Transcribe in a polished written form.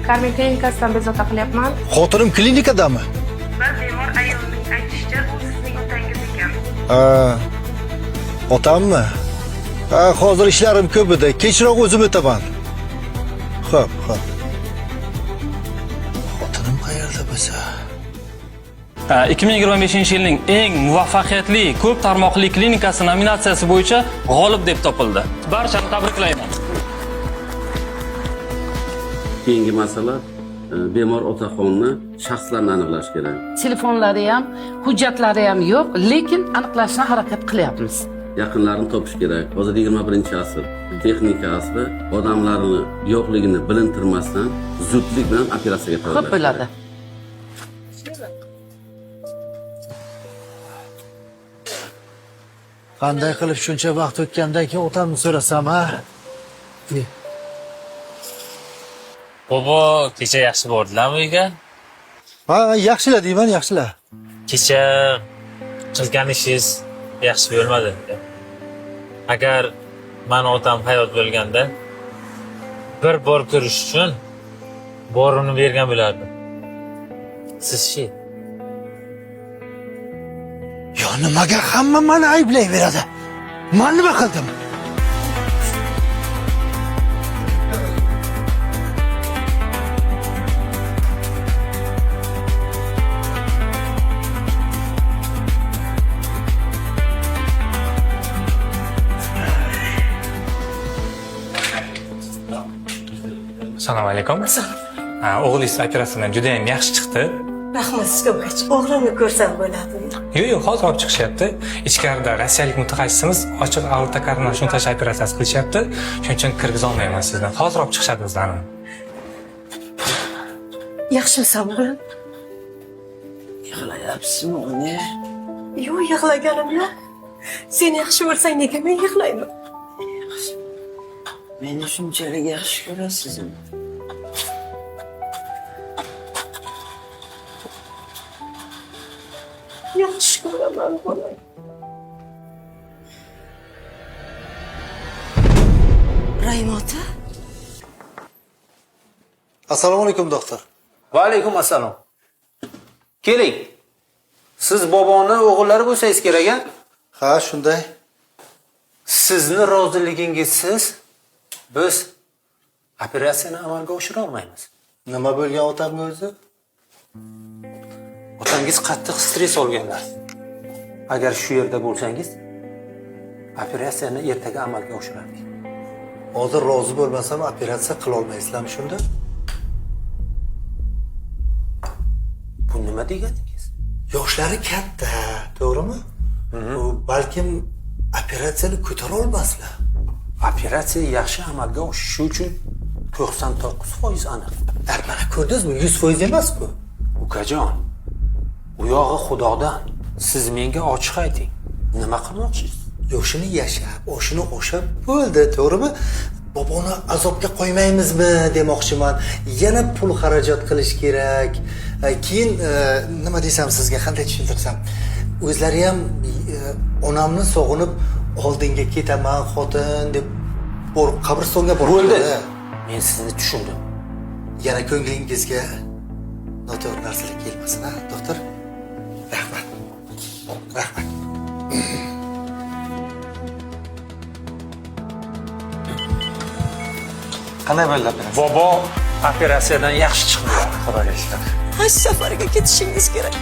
Karmel klinikasidan bezovta qilyapman. Xotinim klinikadami? Bir bemor ayolning aytishicha, u sizning otangiz ekan. Ha. Otammi? Ha, hozir ishlarim ko'p edi. Kechroq o'zim o'taman. Xo'p, xo'p. Xotinim qayerda bo'lsa? 2025-yilning eng muvaffaqiyatli ko'p tarmoqli klinikasi nominatsiyasi bo'yicha g'olib deb topildi. Barchani tabriklayman. Keyingi masala bemor otaxonni shaxslarini aniqlash kerak. Telefonlari ham, hujjatlari ham yo'q, lekin aniqlashni harakat qilyapmiz. Yaqinlarini topish kerak. Hozir 21-asr, texnika asri, odamlarni yo'qligini bilintirmasdan zudlik bilan operatsiyaga Ko'p tayyorlash bo'ladi. kerak. Qanday qilib shuncha vaqt o'tgandan keyin otamni so'rasam, ha? Bobo, kecha yaxshi bordilarmi uyga? Ha, yaxshilar deyman, yaxshilar. Kecha qilgan ishingiz yaxshi bo'lmadi. Agar mani otam hayot bo'lganda bir bor ko'rish uchun borini bergan bo'lardim. Siz-chi? Yo, nimaga hamma meni ayblayveradi? Men nima qildim? Assalomu alaykum. Ha, o'g'lingiz operatsiyadan juda ham yaxshi chiqdi. Rahmat sizga, vrach. O'g'limni ko'rsam bo'ladimi? Yo'q, hozir olib chiqishyapti. Ichkarida rossiyalik mutaxassisimiz ochiq aorta koronar shuntash operatsiyasi qilishyapti. Shuning uchun kirgiza olmayman sizni. Hozir olib chiqishadi bizlarni. Yaxshimisan, o'g'lim? Yig'layapsizmi, ona? Yo'q, yig'laganim yo'q. Sen yaxshi bo'lsang nega men yig'layman? Meni shunchalik yaxshi ko'rasizmi? Yaxshi ko'raman, bolam. Rahim ota? Assalomu alaykum, doktor. Va alaykum assalom. Keling. Siz boboni o'g'illari bo'lsangiz kerak, a? Ha, shunday. Sizni roziligingizsiz biz operatsiyani amalga oshira olmaymiz. Nima bo'lgan otamga o'zi? Otangiz qattiq stress olganlar. Agar shu yerda bo'lsangiz, operatsiyani ertaga amalga oshirardik. Hozir rozi bo'lmasam operatsiya qila olmaysizlarmi shunda? Bu nima deganingiz? Yoshlari katta, to'g'rimi? U balkim operatsiyani ko'tara olmaslar. Operatsiya yaxshi amalga oshishi uchun 99% aniq. Mana ko'rdingizmi, 100% emas bu. Ukajon, u yog'i Xudodan. Siz menga ochiq ayting. Nima qilmoqchisiz? Yoshini yashab, oshini oshab bo'ldi, to'g'rimi? Boboni azobga qo'ymaymizmi demoqchiman. Yana pul xarajat qilish kerak. Keyin nima desam sizga, qanday tushuntirsam, o'zlari ham onamni sog'inib oldinga ketaman xotin deb borib qabristonga borib Bo'ldi. Men sizni tushundim. Yana ko'nglingizga noto'g'ri narsalar kelmasin, ha, doktor? Rahmat. Rahmat. Qanday bo'ldi operatsiya? Bobo operatsiyadan yaxshi chiqdi. Xudoga shukr. Haj safariga ketishingiz kerak.